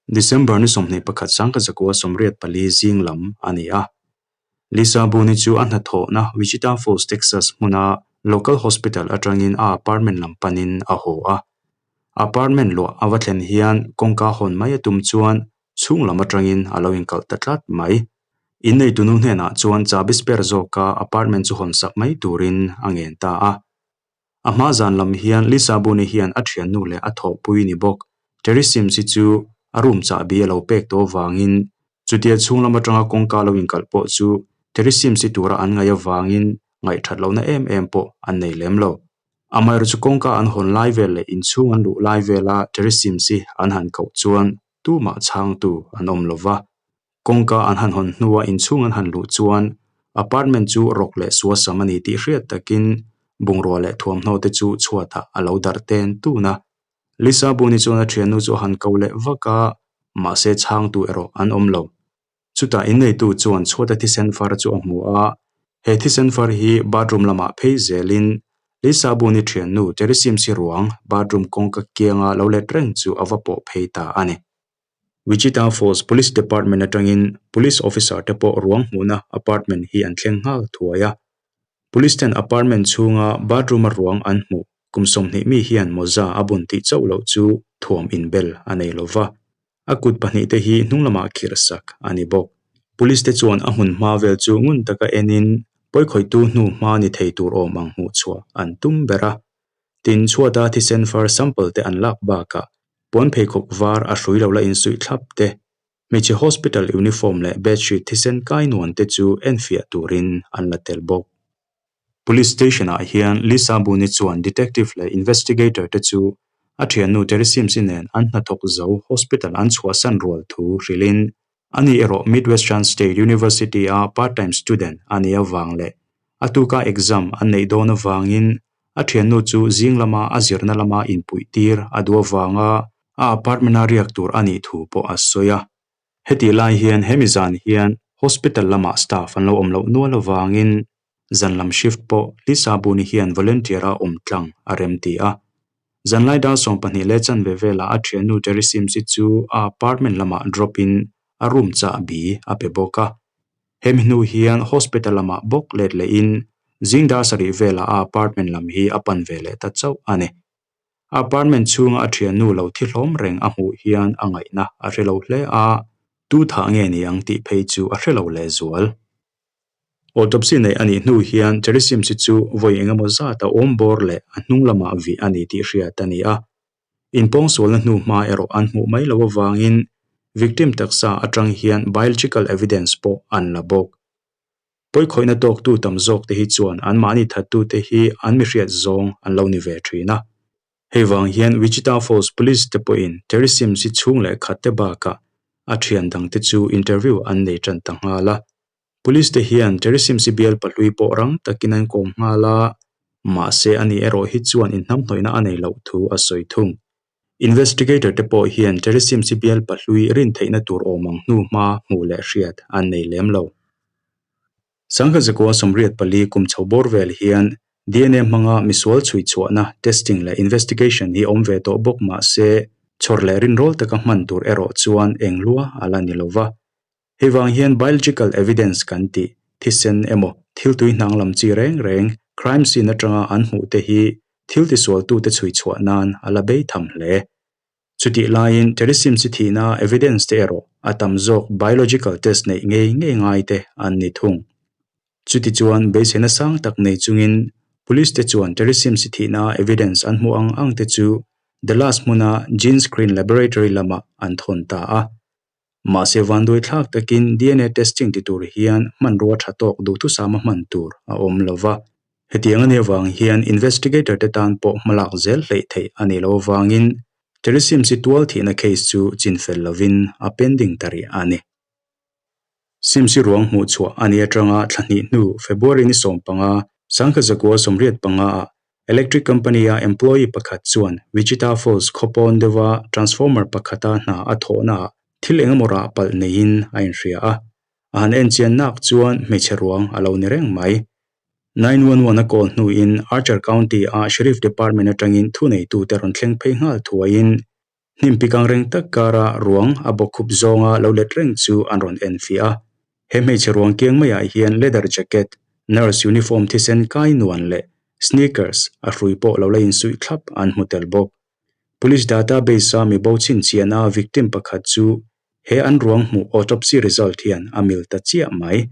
December ni 21 1984 zing lam a ni a. Lisa Boone chu a hnathawhna Wichita Falls, Texas hmuna local hospital atangin a apartment lam panin a haw a. Apartment luah a va thlen hian kawngka hawn mai a tum chuan chhung lam atangin a lo inkalh ta tlat mai. Inneitunu hnenah chuan chabi spare zawka apartment chu hawn sak mai turin a ngen ta a. A hma zan lam hian Lisa Boone hian a thiannu leh a thawhpui ni bawk Terry Sims hi chu a room chahbi a lo pek tawh avangin chutia chhung lam atanga kawngka lo inkalh pawh chu Terry Sims hi tura an ngaih avangin ngaihthat lohna em em pawh an nei lem lo. Amaherawhchu chu kawngka an hawn lai vel leh inchhung an luh lai vela Terry Sims hi an han koh chuan tumah chhangtu an awm lova. Kawngka an han hawn hnua inchhung an han luh chuan apartment chu rawk leh suasam a ni tih hriat takin bungrua leh thuamhnaw te chu chhuatah a lo darh ten tun a. Lisa Boone chuan a thiannu chu a han ko leh vak a, mahse chhangtu erawh an awm lo. Chutah inneitu chuan chhuata thisen far chu a hmu a, he thisen far hi bathroom lamah phei zelin Lisa Boone thiannu Terry Sims hi ruang bathroom kawngka kianga lo let reng chu a va pawh phei ta a ni. Wichita Falls Police Department atangin Police Officer te pawh ruang hmuhna apartment hi an thleng nghal thuai a. Police ten apartment chhunga bathroom a ruang an hmuh kum 20 mi hian mawza a bun tih chauh loh chu thuam inbel a nei lova. A kut pahnih te hi hnung lamah khirh sak a ni bawk. Police te chuan a hmun hma vel chu ngun taka enin pawikhawihtu hnu hma ni thei tur awm ang hmuh chhuah an tum ber a. Tin, chhuata thisen far sample te an lak bakah Puan pheikhawk var a hrui lo la insuih thlap te, hmeichhe hospital uniform leh bedsheet thisen kai nuan te chu enfiah turin an la tel bawk. Police station ah hian Lisa Boone chuan detective leh investigator te chu a thiannu Terry Sims-i nen an hnathawk zo hospital an chhuahsan rual thu hrilhin ani erawh Midwestern State University a part-time student a nih avang leh a tuka exam an neih dawn avangin A thiannu chu zing lama a zirna lama inpuih tir a duh avanga a apartment-a riak tur a nih thu pawh a sawi a. Hetih lai hian hemi zan hian hospital lamah staff an lo awm loh nual avangin zan lam shift pawh Lisa Boone hian volunteer-a awm tlang a rem ti a. Zanlai dar 12 leh chanve velah a thiannu Terry Sims-i chu a apartment lamah drop-in a room chahbi a pe bawk a. Hemi hnu hian hospital lamah bawk let lehin zing dar sarih velah a apartment lam hi a pan ve leh ta chauh a ni. A apartment chhunga a thiannu lo thi hlawm reng a hmuh hian a ngaihna a hre lo hle a, tu thah nge ni ang tih phei chu a hre lo lehzual. Autopsy neih a nih hnu hian Terry Sims-i chu vawi engemaw zat a awm bawr leh a hnung lamah vih a ni tih hriat a ni a. Inpawngsualna hnu hma erawh an hmuh mai loh avangin victim taksa atang hian biological evidence pawh an la bawk. Pawikhawihna tawktu tam zawk te hi chuan anmahni thattute hi an mihriat zawng an lo ni ve thin a. Hei vang hian Wichita Falls Police te pawhin Terry Sims hi chhung leh khat te bakah a thian dangte chu interview an nei tan ta nghal a. Police te hian Terry Sims hi bial pahlui pawh rang takin an kawm nghal a, mahse ani erawh hi chuan inhnamhnawihna a nei loh thu a sawi thung. Investigator te pawh hian Terry Sims hi bial pahlui rin theihna tur awm ang hnu hma hmuh leh hriat an nei lem lo. 1984 kum chho bawr vel hian DNA hmanga misual chhui chhuahna, testing leh investigation hi awm ve tawh bawk mahse chhawr leh rinrawl taka hman tur erawh chuan eng lua a la ni lova. Hei vang hian biological evidence kan tih, thisen emaw thil tui hnang lam chi reng reng crime scene atanga an hmuh te hi thil tisualtute chhui chhuah nan a la bei tham hle. Chutih laiin Terry Sims i thihna evidence te erawh a tam zawk biological test neih ngei ngei ngai te an ni thung. Chutichuan beiseina sang tak nei chungin police te chuan Terry Sims i thihna evidence an hmuh ang ang te chu Dallas hmuna Gene Screen Laboratory lamah an thawn ta a. Mahse vanduai thlak takin DNA testing ti tur hian hmanrua tha tawk duhthusama hman tur a awm lo va. Hetiang a nih avang hian investigator te tan pawh hmalak zel hleih theih a nih loh avangin Terry Sims i tual thihna case chu chinfel lovin a pending ta rih a ni. Sims i ruang hmuh chhuah a nih atanga thla hnih hnu February ni 15, 1985 ah Electric company a employee pakhat chuan Wichita Falls khawpawn deuha transformer pakhata hna a thawhnaah thil engemaw rah palh neiin a inhria a. A han enchian nak chuan hmeichhe ruang a lo ni reng mai. 911 a call hnuin Archer County a Sheriff Department atangin thuneitute rawn thleng phei nghal thuaiin. Hnim pik ang reng tak kara ruang a bawkkhup zawnga lo let reng chu an rawn enfiah a. He hmeichhe ruang kiang maiah hian leather jacket, nurse uniform thisen kai nuan leh sneakers a hrui pawh lo la insuih thlap an hmu tel bawk. Police database-a mibo chhinchhiahna victim pakhat chu he an ruang hmuh autopsy result hian a mil ta chiah mai.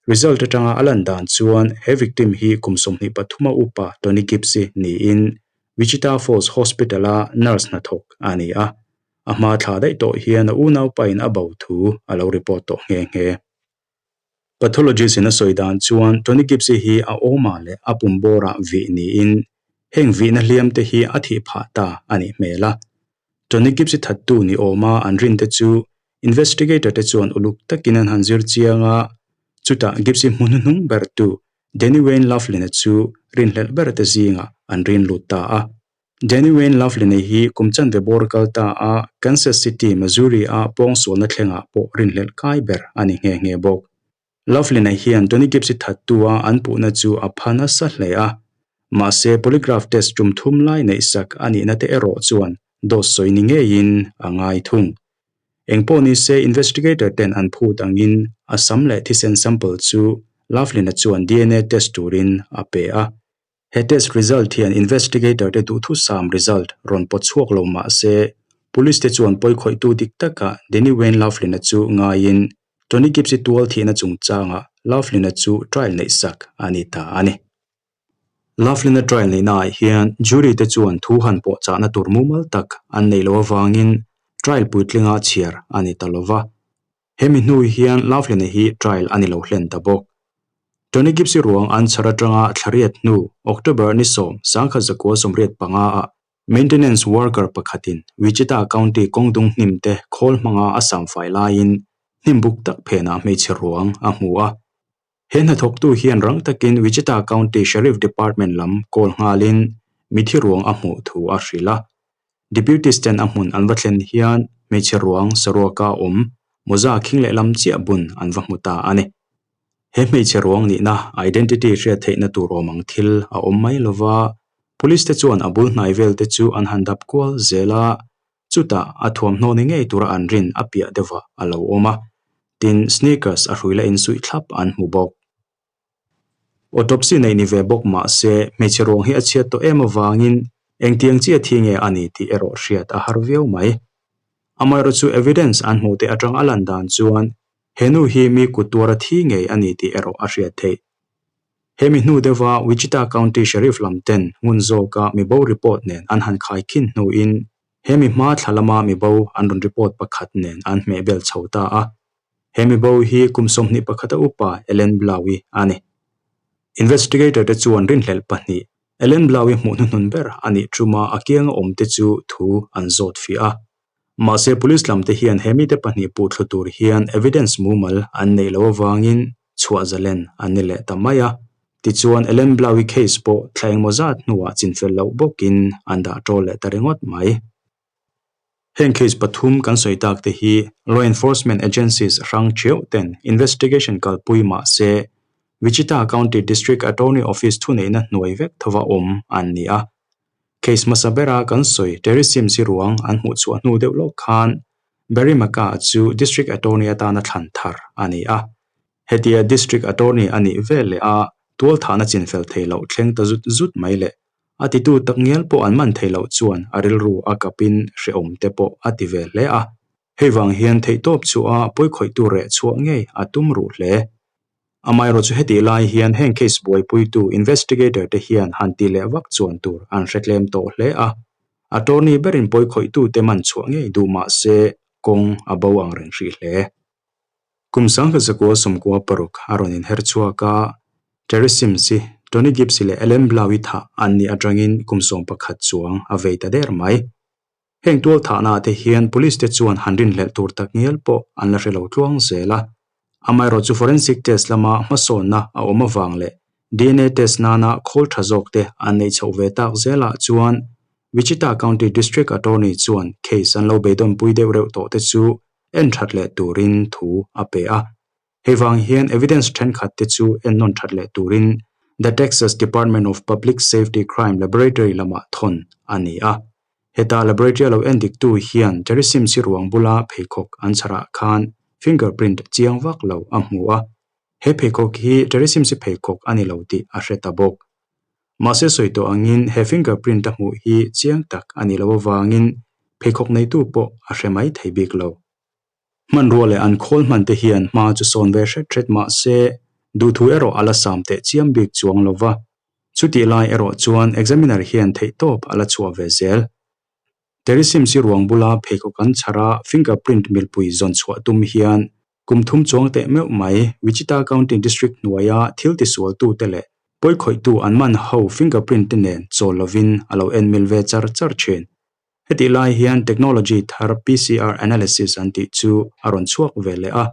Result atanga a lan dan chuan he victim hi kum 23 a upa Tony Gibbs-i niin Wichita Falls Hospital-a nurse hnathawk a ni a. A hma thla daih tawh hian a unaupain a bo thu a lo report tawh nghe nghe. Pathologist-in a sawi dan chuan Tony Gibbs-i hi a awmah leh a pum bawrah vih niin heng vihna hliam te hi a thih phah ta a nih hmel a. Tony Gibbs-i thattu ni awma an rinte chu Investigator te chuan uluk takin an han zir chiang a, chutah Gibbs-i hmu hnuhnung bertu Danny Wayne Laughlin-a chu rinhlelh ber te zingah an rin lut ta a. Danny Wayne Laughlin-a hi kum chanve bawr kal ta a, Kansas City, Missouri-a pawngsualna thlengah pawh rinhlelh kai ber a ni nghe nghe bawk. Laughlin-a hian Tony Gibbs-i thattu a an puhna chu a pha nasa hle a, mahse polygraph test tum thum lai neihsak a nihna te erawh chuan dawt sawi ni ngeiin a ngai thung. Eng pawh ni se investigator ten an phut angin a sam leh thisen sample chu Laughlin-a chuan DNA test turin a pe a. He test result hian investigator te duhthusam result rawn pawt chhuak lo mah se, police te chuan pawikhawihtu dik takah Danny Wayne Laughlin-a chu ngaiin Tony Gibbs-i tual thihna chungchangah Laughlin-a chu trial neihsak a ni ta a ni. Laughlin-a trial neihnaah hian jury te chuan thu han pawhchahna tur mumal tak an neih loh avangin trial puitlinga chhiar a ni ta lo va. Hemi hnu hian Laughlin-a hi trial a ni lo hlen ta bawk. Tony Gibbs-i ruang an chhar atanga thlariat hnu October ni 10, 1985 ah maintenance worker pakhatin Wichita County kawngdung hnim te khawl hmanga a samfai laiin hnim buk tak phenah hmeichhe ruang a hmu a. He hnathawktu hian rang takin Wichita County Sheriff Department lam call nghalin mithi ruang a hmuh thu a hrilh a. Deputies ten a hmun an va thlen hian hmeichhe ruang saruaka awm mawza khing lehlam chiah bun an va hmu ta a ni. He hmeichhe ruang nihna identity hriat theihna tur awm ang thil a awm mai lova, police te chuan a bul hnai vel te chu an han dap kual zel a, Chutah a thuamhnaw ni ngei tura an rin a piah deuhah a lo awm a, tin sneakers a hrui la insuih thlap an hmu bawk. Autopsy neih ni ve bawk mah se hmeichhe ruang hi a chhiat tawh em avangin engtiang chiah thi nge a ni tih erawh hriat a har viau mai. Amaherawhchu chu evidence an hmuh te atang a lan dan chuan he nu hi mi kut tuara thi ngei a ni tih erawh a hriat theih. Hemi hnu deuha Wichita County Sheriff lam ten ngun zawka mibo report nen an han khaikhin hnuin hemi hma thla lama mibo an rawn report pakhat nen an hmehbel chho ta a. He mibo hi kum 21 a upa Ellen Blau-i a ni. Investigator te chuan rinhlelh pahnih Ellen Blau-i hmuh hnuhnun ber a nih tuma a kianga awm te chu thu an zawt fiah a. Mahse police lam te hian he mite pahnih puh thlu tur hian evidence mumal an neih loh avangin chhuah zalen an ni leh ta mai a. Tichuan Ellen Blau-i case pawh thla engmaw zat hnuah chinfel loh bawkin an dah ṭawl leh ta ringawt mai. Heng case pathum kan sawi tak te hi law enforcement agencies hrang ṭhiau ten investigation kalpui mah se Wichita County District Attorney Office thuneihna hnuai vek thova awm an ni a. Case hmasa bera kan sawi Terry Sims-i ruang an hmuh chhuah hnu deuh lawk khan Barry McCaa chu District Attorney atana thlan thar a ni a. Hetia District Attorney a nih vel leh a tualthahna chinfel thei loh thleng ta zut zut mai leh a titu takngial pawh an man thei loh chuan a rilru a kapin hrehawm te pawh a ti ve hle a. Hei vang hian theihtawp chhuah a pawikhawihtu reh chhuah ngei a tum ruh hle. Amaherawhchu hetih lai hian heng case buaipuitu investigator te hian han ti leh vak chuan tur an hre tlem tawh hle a. Attorney berin pawikhawihtu te man chhuah ngei duh mah se kawng a bo ang reng hrih hle. Kum 1996 a rawn inher chhuak a, Terry Sims-i, Tony Gibbs-i leh Ellen Blau-i thah an nih atangin kum 11 chuang a vei ta der mai. Heng tual thahna ah te hian police te chuan han rinhlelh tur tak ngial pawh an la hre lo tluang zel a. Amaherawhchu forensic test lama hmasawnna a awm avang leh DNA test nana khawl tha zawk te an neih chhoh ve tak zelah chuan Wichita County District Attorney chuan case an lo beidawnpui deuh reuh tawh te chu en that leh turin thu a pe a. Hei vang hian evidence thenkhat te chu ennawn that leh turin The Texas Department of Public Safety Crime Laboratory lamah thawn a ni a. Heta laboratory a lo en diktu hian Terry Sims-i ruang bula pheikhawk an chharah khan fingerprint chiang vak lo a hmu a. He pheikhawk hi Terry Sims-i pheikhawk a ni lo tih a hre ta bawk. Mahse sawi tawh angin he fingerprint a hmuh hi chiang tak a nih loh avangin pheikhawk neitu pawh a hre mai thei bik lo. Hmanrua leh an khawl hman te hian hma chu sawn ve hret hret mah se duhthu erawh a la sam teh chiam bik chuang lo va. Chutih lai erawh chuan examiner hian theihtawp a la chhuah ve zel. Terry Sims-i ruang bula pheikhawk an chhar a fingerprint milpui zawn chhuah tum hian kum thum chuang teh meuh mai Wichita County District hnuaia thil tisualtute leh pawikhawihtu an man ho fingerprint te nen chawl lovin a lo en mil ve char char thin. Hetih lai hian technology thar PCR analysis an tih chu a rawn chhuak ve leh a.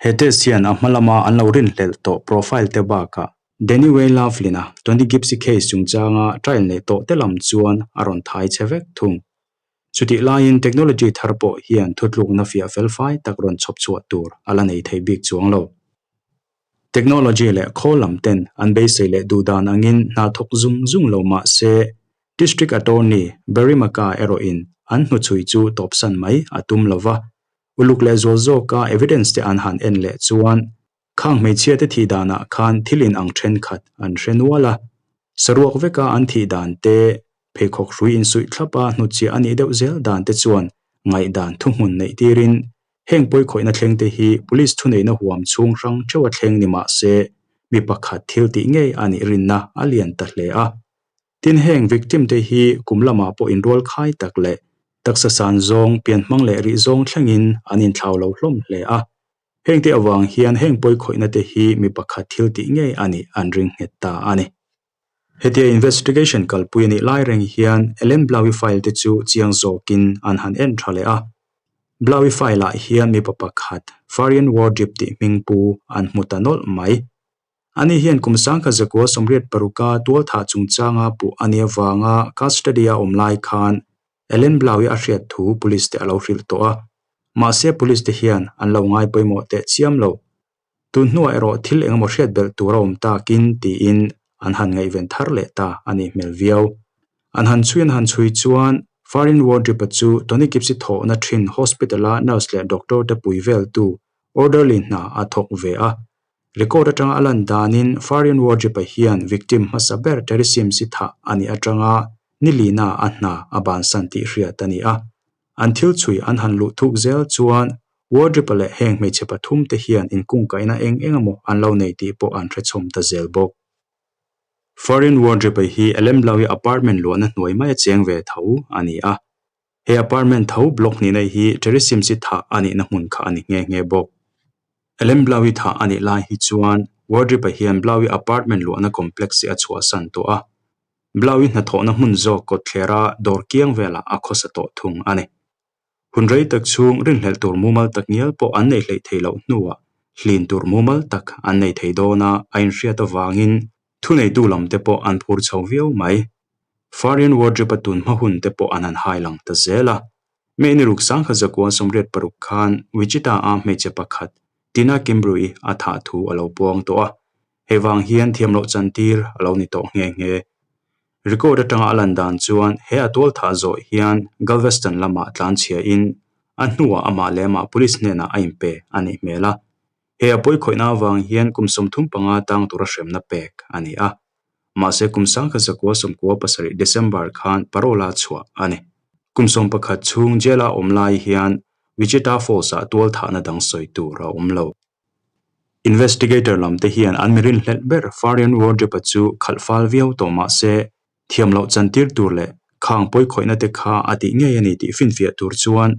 He test hian a hma lama an lo rinhlelh tawh profile te bakah Danny Way Laughlin-a Tony Gipsy case chungchanga trial neih tawh te lam chuan a rawn thai che vek thung. Chutih laiin technology thar pawh hian thutlukna fiah felfai tak rawn chhawp chhuah tur a la nei thei bik chuang lo. Technology leh khawl lam ten an beisei leh duh dan angin hna thawk zung zung lo mah se, District Attorney Barry Maka erawhin an hnuchhui chu tawpsan mai a tum lo va. Uluk leh zual zawka evidence te an han en leh chuan khang hmeichhia te thih danah khan thil in ang thenkhat an hre nual a. Saruak veka an thih dan te, pheikhawk hrui insuih thlapa hnutchhiah a nih deuh zel dan te chuan ngaihdan thuhmun neih tirin Heng pawikhawihna thleng te hi police thuneihna huam chhung hrang theuha thleng ni mah se, mi pakhat thil tih ngei a nih rinna a lian ta hle a. Tin heng victim te hi kum lamah pawh inrual khai tak leh taksa san zawng, pianhmang leh rih zawng thlengin an inthlau lo hlawm hle a. Heng te avang hian heng pawikhawihna te hi mi pakhat thil tih ngei a nih an ring nghet ta a ni. Hetia investigation kalpui a nih lai reng hian Ellen Blau-i file te chu chiang zawkin an han en tha leh a. Blau-i file ah hian mipa pakhat Farian Wardrip tih hming pu an hmu ta nawlh mai. Ani hian kum sangkhat zakua 86 a tualthah chungchanga puh a nih avanga custody a awm lai khan Ellen Blau-i a hriat thu police te a lo hrilh tawh a. Mahse police te hian an lo ngai pawimawh teh chiam lo. Tun hnuah erawh thil engemaw hriat belh tur a awm takin tiin an han ngaihven thar leh ta a nih hmel viau. An han chhui an han chhui chuan Farin Wardrip-a chu Tony Gibbs-i thawhna thin hospital-a nurse leh doctor te pui veltu orderly hna a thawk ve a. Record atanga a lan danin Farin Wardrip-a hian victim hmasa ber Terry Sims-i thah a nih atanga nilina a hna a bansan tih hriat a ni a. An thil chhui an han luh thuk zel chuan Wardrip-a leh heng hmeichhe pathum te hian inkungkaihna eng eng emaw an lo nei tih pawh an hrechhawm ta zel bawk. Foreign Wardrip-a hi Alemlawi apartment luahna hnuai maia cheng ve tho a ni a. He apartment tho block hnihna hi Terry Sims-i thah a nihna hmun kha a ni nghe nghe bawk. Alemlawi thah a nih lai hi chuan Wardrip-a hian Blawi apartment luahna complex hi a chhuahsan tawh a. Blawi hnathawhna hmun zawk kawtthlera dawr kiang velah a khawsa tawh thung a ni. Hun rei tak chhung rinhlelh tur mumal tak ngial pawh an nei hleih theih loh hnuah hlin tur mumal tak an nei thei dawn a, a inhriat avangin thuneitu lam te pawh an phur chho viau mai. Farian Wardrip-a tun hma hun te pawh an han hai lang ta zel a. May ni ruk sangkhat zakua 86 khan Wichita-a hmeichhe pakhat Tina Kimbrough-i a thah thu a lo puang tawh a, hei vang hian thiamloh chantir a lo ni tawh nghe nghe. Record atanga a lan dan chuan he a tual thah zawh hian Galveston lamah tlan chhia in a hnuah amah leh amah police hnenah a inpe a nih hmel a. He a pawikhawihna avang hian kum 35 tang tura hremna pek a ni a. Mahse kum 1997 December khan parole a chhuah a ni. Kum 11 chhung jail a awm lai hian Wichita Falls ah tual thahna dang sawi tur a awm lo. Investigator lam te hian an mi rinhlelh ber Farian Wardrip-a chu khalh fal viau tawh mah se, thiam loh chantir tur leh khang pawikhawihna te kha a tih ngei a ni tih finfiah tur chuan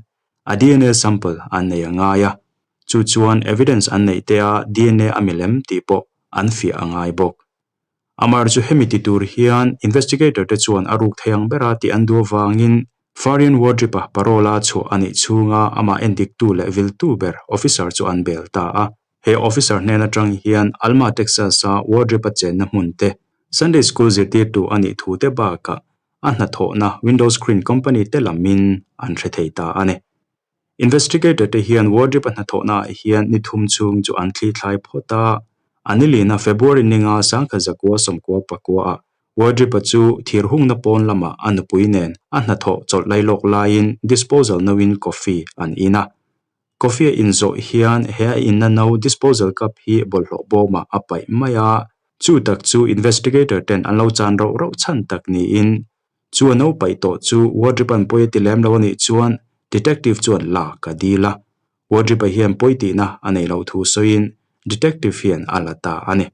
a dna sample an nei a ngai a, chu chuan evidence an neih te a dna a milem tih pawh an fiah a ngai bawk. Amar chu hemi ti tur hian investigator te chuan a ruk thei ang bera tih an duh avangin Farian Wardrip-a parole-a chhuah a nih chhunga amah endiktu leh viltu ber officer chu an bel ta a. He officer hnen atang hian Alma, Texas-a Wardrip-a chenna hmun te, Sunday School zirtirtu a nih thu te bakah a hnathawhna Windows Screen Company te lamin an hre thei ta a ni. Investigator te hian Wardrip-a hnathawhna ah hian ni thum chhung chu an thli thlai phawt a, a ni lina February ninga 1994 ah. Wardrip-a chu thir hungna pawn lamah a nupui nen a hnathawh chawlh lailawk laiin disposal no-in coffee an in a. Coffee a in zawh hian he a inna no disposal cup hi bawlhhlawh bawmah a paih mai a, chu tak chu investigator ten an lo chan rauh rauh chhan tak niin chu a no paih tawh chu Wardrip-a'n pawi a ti lem lo a nih chuan detective chuan lak a dil a. Wardrip-a hian pawi tihna a nei loh thu sawiin detective hian a la ta a ni.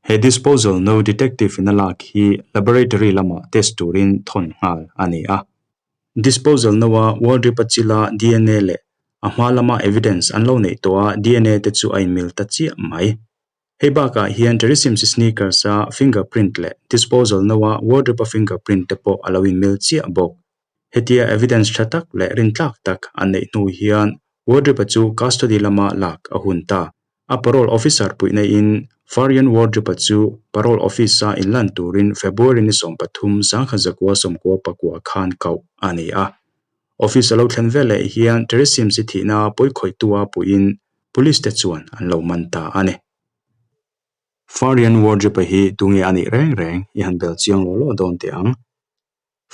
He disposal no detective in a lak hi laboratory lamah test turin thawn nghal a ni a. Disposal no a Wardrip-a chila dna leh a hma lama evidence an lo neih tawh a dna te chu a inmil ta chiah mai. Hei bakah hian Terry Sims-i sneakers-a fingerprint leh disposal no a Wardrip-a fingerprint te pawh a lo inmil chiah bawk. Hetia evidence tha tak leh rintlak tak an neih hnu hian Wardrip-a chu custody lama lak a hun ta. A parole officer puih neiin Farian Wardrip-a chu parole office-a inlan turin February ni 13 1994 khan koh a ni a. Office a lo thlen veleh hian Terry Sims-i thihna pawikhawihtua puiin police te chuan an lo man ta a ni. Farian Wardrip-a hi tunge a nih reng reng i han bel chiang law law dawn teh ang.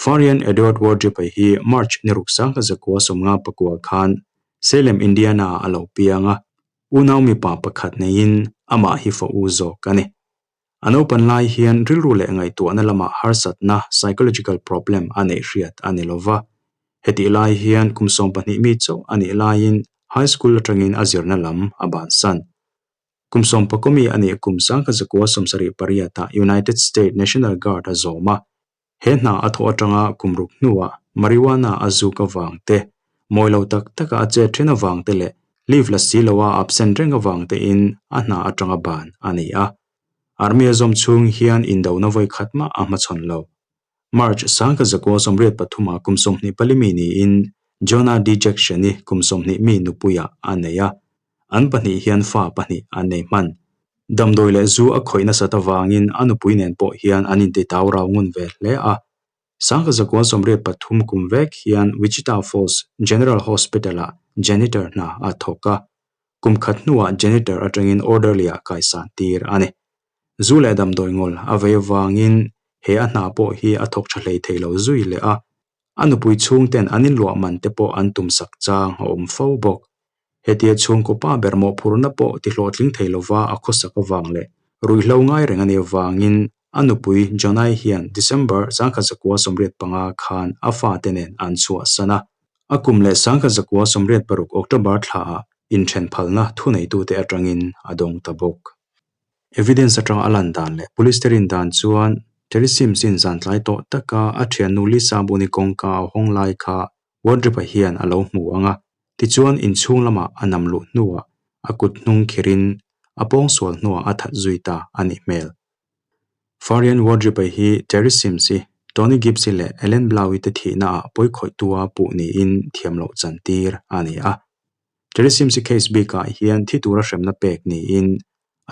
Farian Edward Wardrip-a hi March ni ruk 1959 khan Salem, Indiana-ah a lo piang a, unau mipa pakhat neiin amah hi fa u zawk a ni. A naupan lai hian rilru leh ngaihtuahna lamah harsatna, psychological problem, a neih hriat a ni lova. Hetih lai hian kum 12 mi chauh a nih laiin high school atangin a zirna lam a bansan. Kum 11 mi a nih kum 1978-ah United States National Guard a zawm a, He hna a thawh atanga kum ruk hnuah marijuana a zuk avang te, mawi lo tak taka a chet then avang te leh leave la si loa absent reng avang tein a hna atanga ban a ni a. Army a zawm chhung hian indona vawi khat mah a hmachhawn lo. March 1983 ah kum 24 mi niin Jonah D. Jackson-i kum 20 mi nupuiah a nei a, an pahnih hian fa pahnih an nei hman. Damdawi leh zu a khawih nasat avangin a nupui nen pawh hian an intitau rau ngun ve hle a. 1983 kum vek hian Wichita Falls General Hospital-ah janitor hna a thawk a. Kum khat hnuah janitor atangin orderly-ah kaisan tir a ni. Zu leh damdawi ngawl a vei avangin he a hna pawh hi a thawk tha hlei thei lo zui leh a. A nupui chhungten an inluah man te pawh an tumsak chang a awm fo bawk. Hetia chhungkaw pa ber mawhphurhna pawh ti hlawhtling thei lova a khawsak avang leh ruihhlo ngai reng a nih avangin a nupui Jonai hian December 1985 khan a fate nen an chhuahsan a. A kum leh 1986 October thlaah inthen phalna thuneitute atangin a dawng ta bawk. Evidence atanga a lan dan leh police te rin dan chuan Terry Sims-in zan tlai tawh taka a thiannu Lisa Buni kawngka a hawng lai kha Wardrip-a hian a lo hmu ang a, tichuan inchhung lamah a nam luh hnuah a kut hnung khirin a pawngsual hnuah a that zui ta a nih hmel. Farian Wardrip-a hi Terry Sims-i, Tony Gibbs-i leh Ellen Blau-i te thihnaah pawikhawihtua puh niin thiam loh chantir a ni a. Terry Sims-i case bikah hian thi tura hremna pek niin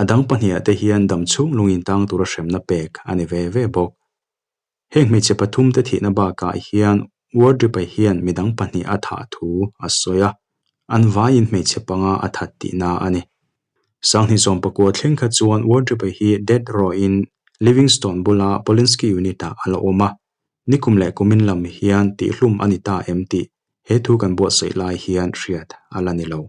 a dang pahniha te hian damchhung lungin tang tura hremna pek a ni ve ve bawk. Heng hmeichhe pathum te thihna bakah hian Wardrip-a hian midang pahnih a thah thu a sawi a, an vaiin hmeichhe panga a that tihna a ni. Sanghnih sawmpakua thleng kha chuan Wardrip-a hi death row-in Livingstone bula Polinsky Unit-ah a la awm a, nikum leh kumin lam hian tihhlum a ni ta em tih he thu kan buatsaih lai hian hriat a la ni lo.